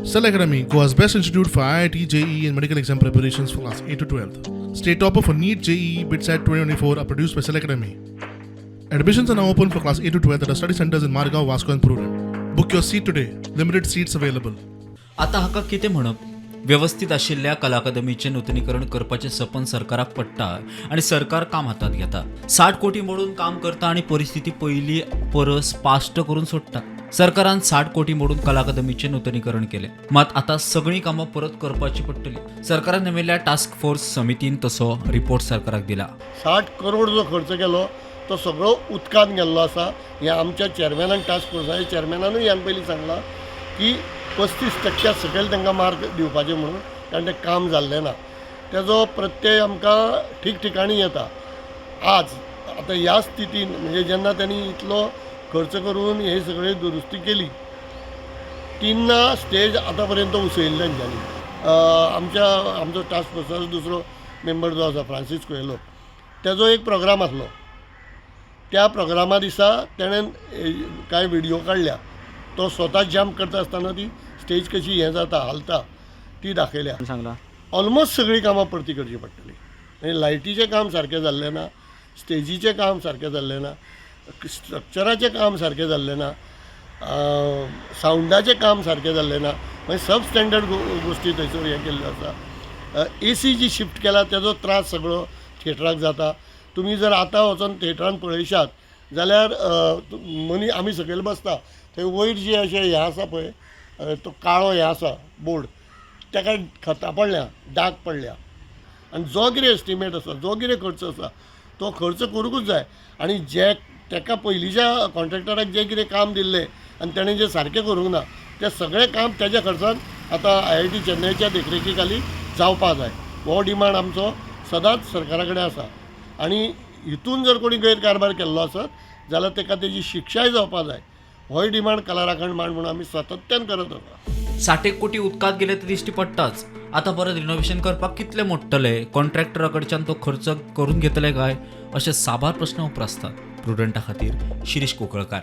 Cell Academy, Goa's best institute for IIT, JEE, and medical exam preparations for class 8 to 12. State topper for NEET, JEE, BITSAT 2024 are produced by Cell Academy. Admissions are now open for class 8 to 12 at our study centers in Margao, Vasco, and Prudent. Book your seat today. Limited seats available. आतां हाका कितें म्हणप? वेवस्थीत आशिल्ल्या कला अकादमीचें नुतनीकरण करपाचें सपन सरकाराक पडटा आनी सरकार काम हातांत घेता. 60 कोटी मोडून काम करता आनी परिस्थिती पयली परस पाश्ट करून सोडटा. सरकारान 60 कोटी मोडून कला अकादमीचें नुतनीकरण केलें, मात आतां सगळीं कामां परत करपाची पडटली. सरकारान नेमिल्ल्या टास्क फोर्स समितीन तसो रिपोर्ट सरकाराक दिला. 60 करोड जो खर्च केलो तो सगळो उदकांत गेल्लो आसा. हें आमच्या चेअरमॅनान, टास्क फोर्साच्या चेअरमॅनानूय ह्यान पयलीं सांगलां की 35 टक्क्या सकयल तांकां मार्क दिवपाचे म्हणून, कारण तें काम जाल्लें ना. तेजो प्रत्यय आमकां ठीक ठिकाणी येता. आज आतां ह्या स्थितीन, म्हणजे जेन्ना त्यांनी इतलो खर्च करून हे सगळी दुरुस्ती केली, तेन्ना स्टेज आतां पर्यंत उसयल्लें तेंच्यांनी. आमच्या आमचो टास्क फोर्साचो दुसरो मेंबर जो आसा, फ्रांसीस कोएलो, तेजो एक प्रोग्राम आसलो. त्या प्रोग्रामा दिसा तेणें कांय व्हिडियो काडल्या. तो स्वता जम्प करता आसतना ती स्टेज कशी हें जाता, हालता ती दाखयल्या. सांगला. ऑलमोस्ट सगळीं कामां परती करची पडटली. आनी लायटीचें काम सारकें जाल्लें ना, स्टेजीचें काम सारकें जाल्लें ना, स्ट्रक्चराचें काम सारकें जाल्लें ना, सावंडाचें काम सारकें जाल्लें ना. मागीर सब स्टँडर्ड गोश्टी थंयसर हें केल्ल्यो आसा. एसी जी शिफ्ट केला तेजो त्रास सगळो थिएटराक जाता. तुमी जर आतां वचोन थिएटरान पळयशात जाल्यार मनी आमी सकयल बसता थंय वयर जे अशें हें आसा पळय, तो काळो हें आसा बोर्ड, ताका खतां पडल्या, डाग पडल्या. आनी जो कितें एस्टिमेट आसा, जो कितें खर्च आसा, तो खर्च करूंकूच जाय. आनी जे ताका पयलींच्या कॉन्ट्रॅक्टराक जें कितें काम दिल्लें आनी तेणें जें सारकें करूंक ना, तें सगळें काम तेज्या खर्चान आतां आयआयटी चेन्नयच्या देखरेखी खाली जावपा जाय. हो डिमांड आमचो सदांच सरकारा कडेन आसा. आनी हितून जर कोणी गैरकारभार केल्लो आसत जाल्यार ताका तेजी शिक्षाय जावपा जाय. होय डिमांड कला राखण मांड म्हणून आमी सातत्यान करत आसा. 60 एक कोटी उदकांत गेले ते दिश्टी पडटाच. आतां परत रिनोव्हेशन करपाक कितले मोडटले? कॉन्ट्रॅक्टरा कडच्यान तो खर्च करून घेतले काय, अशे साबार प्रस्न उप्रासतात. प्रुडंटा खातीर शिरीष कुंकळकार.